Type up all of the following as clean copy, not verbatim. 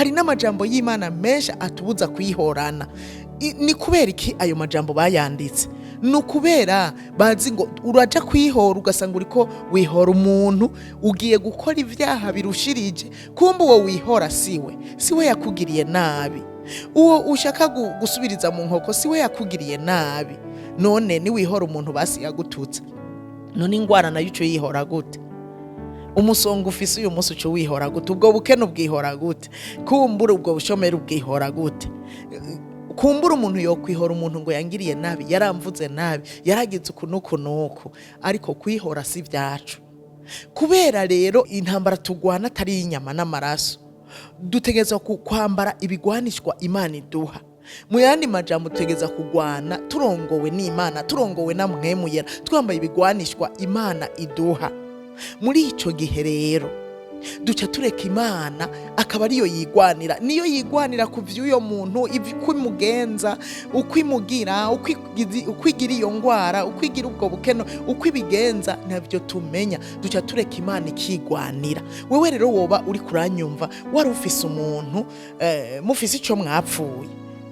Hari n'amajambo y'Imana menshi atubuza kwihorana. Ni kubera iki ayo majambo bayanditse? Ni ukubera bazi ngo uraja kwihora, ugasanga uriko wihora umuntu, ugiye gukora ibyaha birushirije. Kumva uwo wihora siwe yakugiriye nabi, uwo ushaka gusubiriza mu nkoko siwe yakugiriye nabi. None niwihora umuntu basi yagututse, none ingwara nayo uca uyihora gute? Umusonga ufise uyu munsi uca uwihora gute? Ubwo bukene ubwihora gute? Kumbura ubwo bushomeri ubwihora gute? Kumbura umuntu yokwihora umuntu ngo yangiriye nabi, yaramvuze nabi, yaragize uku n'uku n'uku, ariko kwihora si ibyacu. Kubera rero intambara tugwana atari iy'inyama n'amaraso, dutegerezwa kwambara ibigwanishwa Imana iduha. Mu yandi majambo, dutegereza kugwana turongowe n'Imana, turongowe na Mpwemu Yera, twambaye ibigwanishwa Imana iduha. Muri ico gihe rero duca tureka Imana akaba ariyo yigwanira, niyo yigwanira ku vy'uyo muntu, uko imugenza, uko imugira, uko igira iyo ngwara, uko igira ubwo bukene, uko ibigenza ntabyo tumenya. Duca tureka Imana ikigwanira. Wewe rero woba uri kuranyumva, wari ufise umuntu, mufise ico mwapfuye,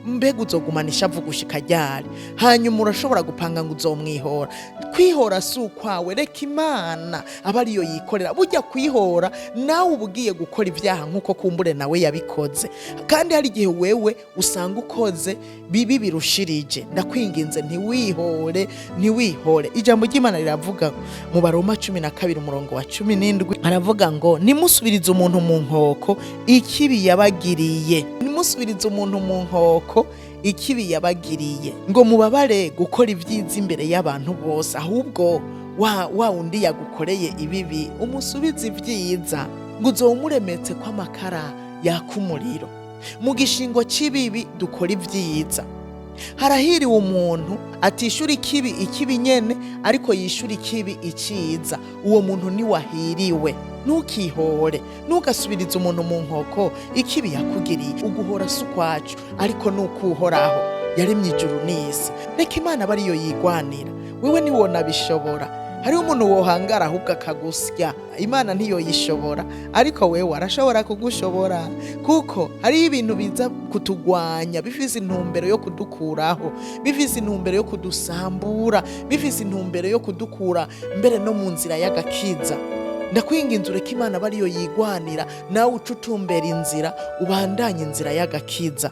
mbega uzogumana ishavu gushika ryari? Hanyuma urashobora gupanga ngo uzomwihora. Kwihora si ukwawe, reka Imana aba ariyo yikorera. Burya kwihora nawe uba ugiye gukora ibyaha nk'uko kumbure nawe yabikoze, kandi hari igihe wewe usanga ukoze bibi birushirije. Ndakwinginze, ntiwihore, ntiwihore. Ijambo ry'Imana riravuga mu Baroma 12 umurongo wa 17, aravuga ngo nimusubirize umuntu mu nkoko ikibi yabagiriye, nimusubirize umuntu mu nkoko ikibi yabagiriye, ngo mubabare gukora ibyiza imbere y'abantu bose. Ahubwo wa wundi yagukoreye ibibi umusubize ibyiza, ngo uzoba umuremetse ko amakara yaka umuriro. Mu gishingo cy'ibibi dukora ibyiza. Harahiriwe umuntu atishura ikibi ikibi nyene, ariko yishura ikibi iciza. Uwo muntu niwahiriwe. Ntukihore, ntugasubirize umuntu mu nkoko ikibi yakugiriye. Uguhora si ukwacu, ariko ni ukuhoraho yaremye ijuru n'isi. Reka Imana aba ariyo yigwanira. Wewe ntiwonabishobora. Hariho umuntu wohangara ahubwo akagusya. Imana ntiyoyishobora, ariko wewe arashobora kugushobora, kuko hariho ibintu biza kutugwanya bifise intumbero yo kudukuraho, bifise intumbero yo kudusambura, bifise intumbero yo kudukura mbere no mu nzira y'agakiza. Ndakwinginze, ureke Imana aba ariyo yigwanira, nawe uca utumbera inzira, ubandanye inzira y'agakiza.